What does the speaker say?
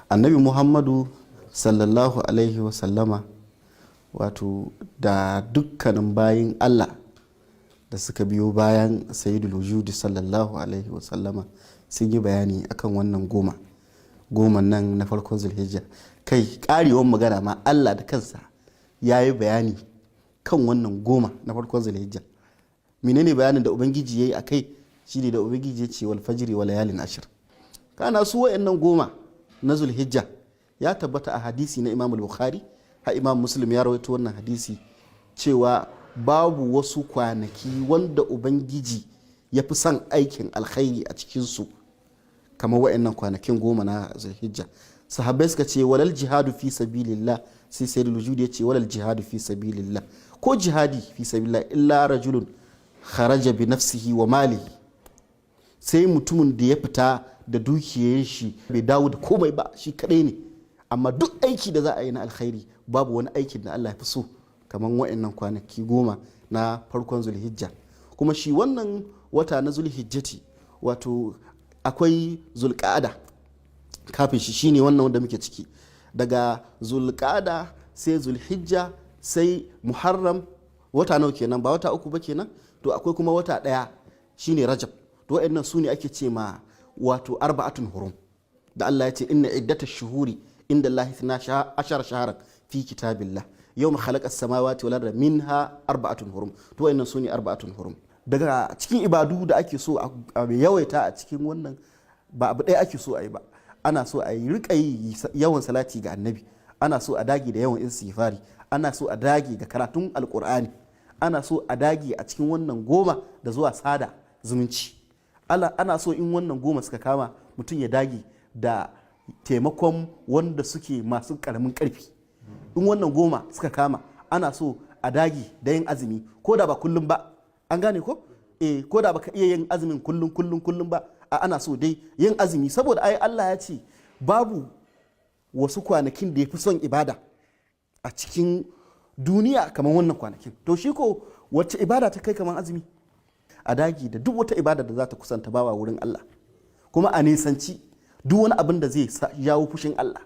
Annabi Muhammadu sallallahu alaihi wasallama, wato da dukkanin bayin Allah da suka biyo bayan Sayyidul Wujudi sallallahu alaihi wasallama, sun yi bayani akan wannan 10 goma nan na farkon Zulhijja. Kai, karewan magana ma, Allah da kansa ya yi bayani kan wannan 10 na farkon Zulhijja. Menene bayanin da Ubangiji ya yi a kai? Shine da Ubangiji ya ce: "Wal fajri wa layalin ashir." Kana su wa'annan 10 na Zulhijja, ya tabbata a hadisi na Imam Bukhari, ha Imam Muslim ya rawaito wannan hadisi, cewa babu wasu kwanaki wanda Ubangiji ya fi son aikin alkhairi a cikinsu kamar wa'annan kwanakin 10 na Zulhijja. Sahabbai suka ce: "Walal jihadu fi sabilillah?" Sai Sayyidul Wujud ya ce: "Walal jihadu fi sabilillah, ko jihadi fi sabilillah, illa rajulun kharaja bi nafsihi wa malihi." Sai mutumin da ya fita da dukiyar shi bai dawo da komai ba, shi kadai ne. Amma duk aiki da za a yi na alkhairi, babu wani aikin da Allah ya fi so kamar wa'annan kwanaki 10 na farkon Zulhijja. Kuma shi wannan wata na Zulhijjati, wato akwai Zulqa'ada kafin shi, shine wannan wanda muke ciki. Daga Zulqa'ada sai Zulhijja sai Muharram, wata nawa kenan? Ba wata 3 ba kenan? To akwai kuma wata ɗaya, shine Rajab. To wa'annan su ne ake ce ma wato arba'atun hurum, da Allah ya ce: "Inna iddatash shuhuri inda Allahi ithna ashara shaharan fi kitabillah yawma khalaqa samawati wal arda minha arba'atun hurum." To wa'annan su ne arba'atun hurum. Daga cikin ibadu da ake so a yawaita a cikin wannan, ba abu ɗaya ake so a yi ba. Ana so a yi rika yi yawan salati ga Annabi, ana so a dage da yawan istighfari, ana so a dage ga karatun Alkur'ani, ana so a dage a cikin wannan 10 da zuwa sada zumunci. Ana so in wannan 10 suka kama, mutum ya dage da taimakon wanda suke masu karamin karfi. In wannan 10 suka kama, ana so a dage da yin azumi, ko da ba kullum ba. An gane ko? Eh, ko da baka iya yin azumin kullum kullum kullum ba, a ana so dai yin azumi, saboda ai Allah ya ce babu wasu kwanakin da ya fi son ibada a cikin duniya kamar wannan kwanakin. To shi ko wacce ibada ta kai kamar azumi? A dage da duk wata ibada da za ta kusanta bawa wurin Allah, kuma a nisanci duk wani abin da zai jawo fushin Allah.